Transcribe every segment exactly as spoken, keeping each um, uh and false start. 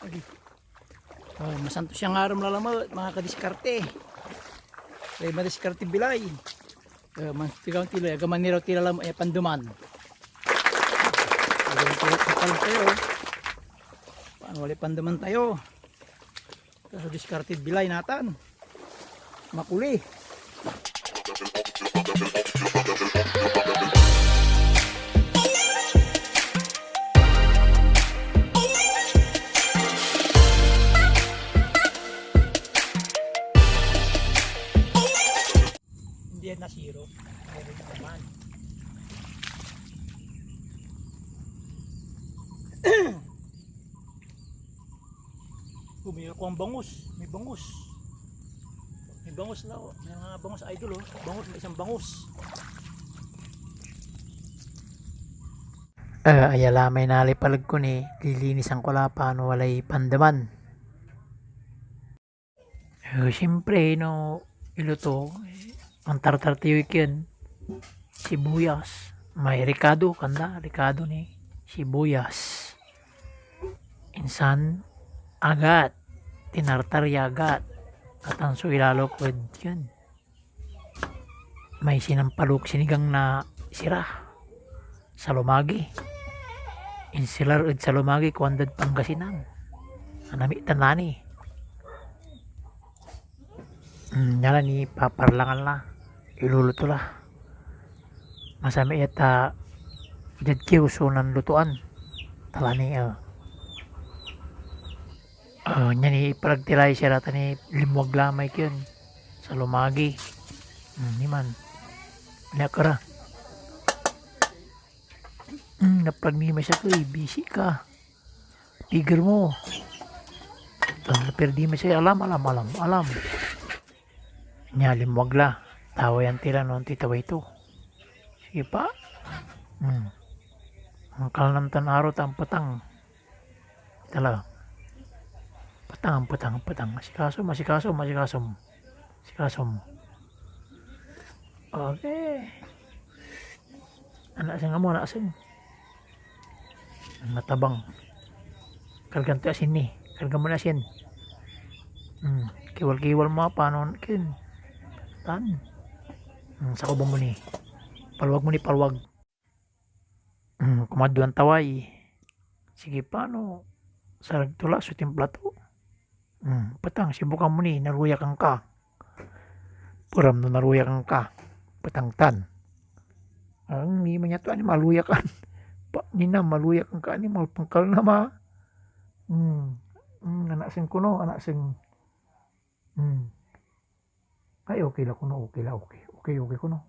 Ay. Ah, masantos ya ngarem la lamet, mga kadiskarte. Ay, madiskarte bilay. Ah, man, pigawan tila, agaman ni raw tila lamet, eh, pandeman. Agaman tila, paano tayo? Paano wala pandeman tayo? Ito so diskarte bilay natan. Makuli. Hindi yan nasiro. Meron naman. Umiyak ko ang bangus. May bangus. May bangus na, oh. May mga bangus, idol, oh. Bangus, may isang bangus. Ah, aya la may nalipalag ko ni, lilinisan ko la pano walay pandeman. Eh, siyempre, no, iluto, eh, mantartar tayo ikin sibuyas. May rikado, kanda, rikado ni sibuyas. Insan, agat, tinartar ya agat. Atan so ilalo ko ed yun. May sinampalok sinigang na sira. Salomagi. Insilar ed salomagi, kuandad Pangasinan. Anami tan lani. Hmm, yan la ni paparlangan la. Iluluto la. Masami yata diad kiew so nanlutoan. Tala ni, ah. Ah, nian ipalag ti lay sira tan linmuag la may kien. Salomagi. Hmm, ni man. Nia ka ra. Hmm, napalag ni may sakey, bisi ka. Tiger mo. Tan napirdi may sakey, alam, alam, alam, alam. Nia linmuag la. Tawayan ti la no antitaway to. Sige pa. Hmm. Angkalnam tan aro ta ampetang. Tala. Petang, petang, petang. Asikaso, asikaso, asikaso. Asikaso. Okay. Anasing amo, anasing. Natabang. Kargan to asin ni. Kargan mo na asin. Hmm. Kiwal-kiwal mo, panon kin. Tan. Hmm, sakuban mo ni. Paluag mo ni, paluag. Hmm, kumadwan taway. Sige, pano? Sarag to la so timpla to. Hmm, petang, sibukan mo ni, naruyakan ka. Puram no naruyakan ka. Petang tan. Ang ni manya to, animal, ruyakan. Pa, ni na, maluyakan ka, animal, pangkal na ma. Hmm, hmm, anasing kono, anasing. Hmm. Ay, okay la kono, okay la, okay. Okay, okay kono.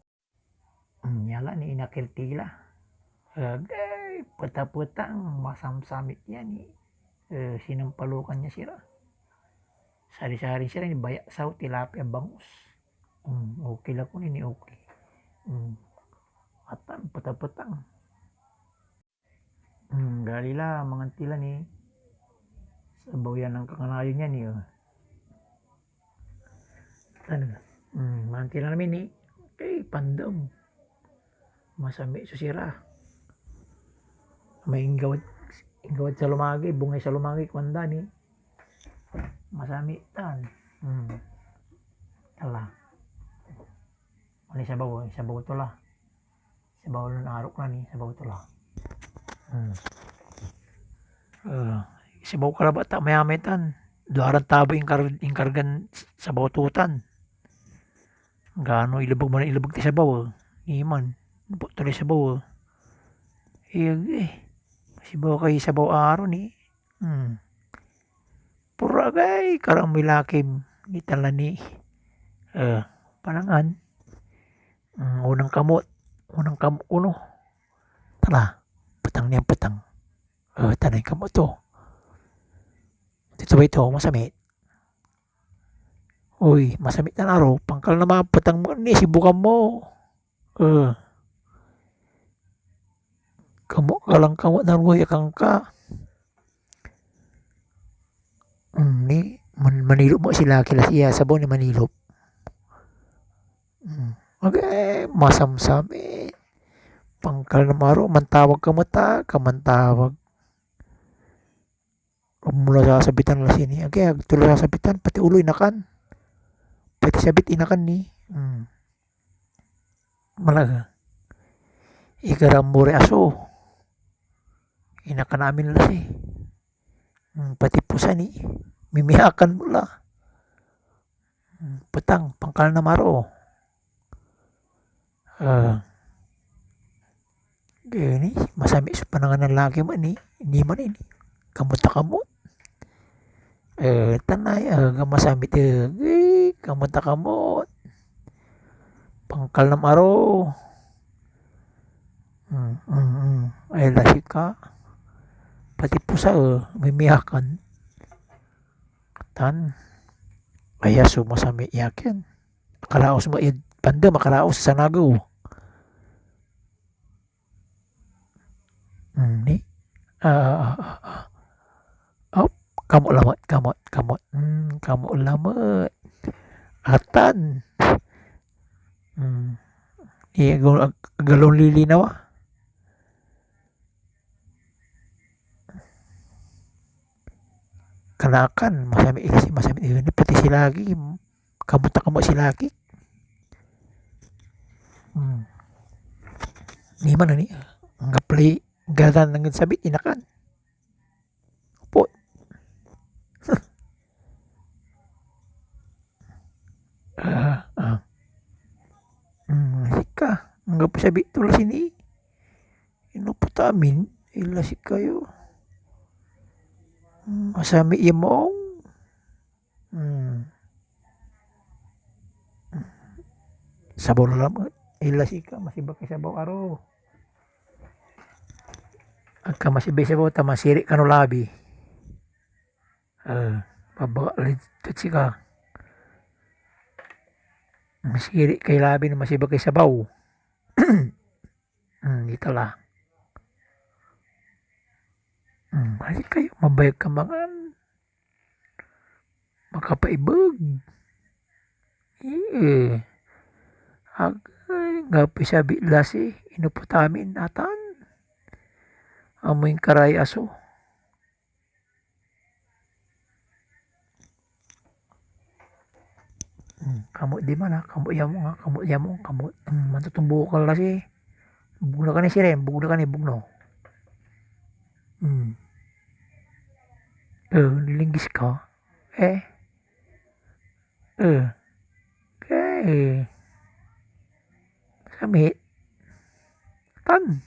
Hmm, nia la ni inakir ti la. Agay, petapetang, masamsamit ya ni, eh, sinampalokan ya sira. Sari-sari sira ni bayaksaw, tilapia, bangus. Hmm, okay la kono ni, okay. Hmm. Atan, petapetang. Hmm, gali la, mangan ti la ni sabaw ya nankakanayon ya ni, oh. Tan, hmm, mangan ti la amin ni, okay, pandem. Masami so sira. May inggawad, inggawad salomagi, bungay salomagi, kuanda ni. Masami tan. Hmm. Tala. Ano sabaw, sabaw to la. Sabaw nen arok la ni, sabaw to la. Hmm. Eh, sabaw ka labat ta mayamay tan. Duaran tabo inkar-, inkargan sabaw to tan. Gano ilebeg mo na ilebeg ti sabaw, eh. Ni man. Lupot to lay sabaw, eh. Iyag, eh. Sabaw kay sabaw aro ni. Hmm. Puro agay, karan moy lakim. Nitan la ni. Eh, panangan. Mm, unang kamot. Unang kamot kuno. Tala, petang niyan petang. Eh, tanay kamot to. Tito ba ito? Masamit. Uy, masamit na aro. Pangkal na mga petang mo. Ni, sibukan mo. Eh. Kamo ka lang kamo, naruyakan ka. Mm, ni, man-, manilop mo sila, kila siya, sabaw ni manilop. Mm. Okay, masamsam, eh. Pangkal na maro, mantawag ka mata, ka mantawag. Ag mo la sasabitan lasi ni. Agi, ag to la sasabitan, pati ulo inakan. Pati sabit inakan ni. Hmm. Malaga. Igaram mo ray aso. Inakan amin lasi. Hmm, pati pusa ni. Mimiakan mo la. Hmm, petang, pangkal na maro. Ah. Kaya ni, masami so panangan na laki man ni. Ni man ni. Kamot a kamot. Eh, tanay, ah, ga masamit, eh, eh, kamot a kamot. Pangkal na maro. Hmm, hmm, hmm. Ay, lasi ka. Pati pusa, eh, mimiakan. Tan, aya so masami iyakin. Akaraos mo id pandem, akaraos sa sanagew. Hmm, ni? Ah, ah, ah, ah. Op, kamo lamet, kamot, kamot. Hmm, kamo lamet. Atan. Hmm. Ni, ag-, ag-, agalon lilinawa. Kanakan, masami, ilasi, masami, ilasi, pati si laki, kamot a kamot si laki. Hmm. Ni man, ni, anggaplay, gadan, nangan sabit, inakan. Opot. Ah, ah. Hmm, sika, anggaplay sabit to la sini. Inopot amin, ila sikayo. Hmm, masami imong. Hmm. Sabaw la lamet. Ila sika, masibak ya sabaw, aro. Agka masibak ya sabaw, ta masiri ka no labi. Ah, pabakal ed sika. Masiri kay labi no masibak ya sabaw. Hmm, ita la. Hmm, ay kayo, mabayag ka mangan. Makapaibeg. Ee. Agay, anggapoy sabit lasi, inopot amin atan. Amoy inkaray aso. Hmm, kamot di man, ah, kamot yamo, ah, kamot yamo, kamot. Hmm, mantutumbo ka lasi. Bugno ka ni sirin, bugno ka ni, bugno. Hmm. Eh, linggis ka. Eh. Eh. Okay. Samit. Tan.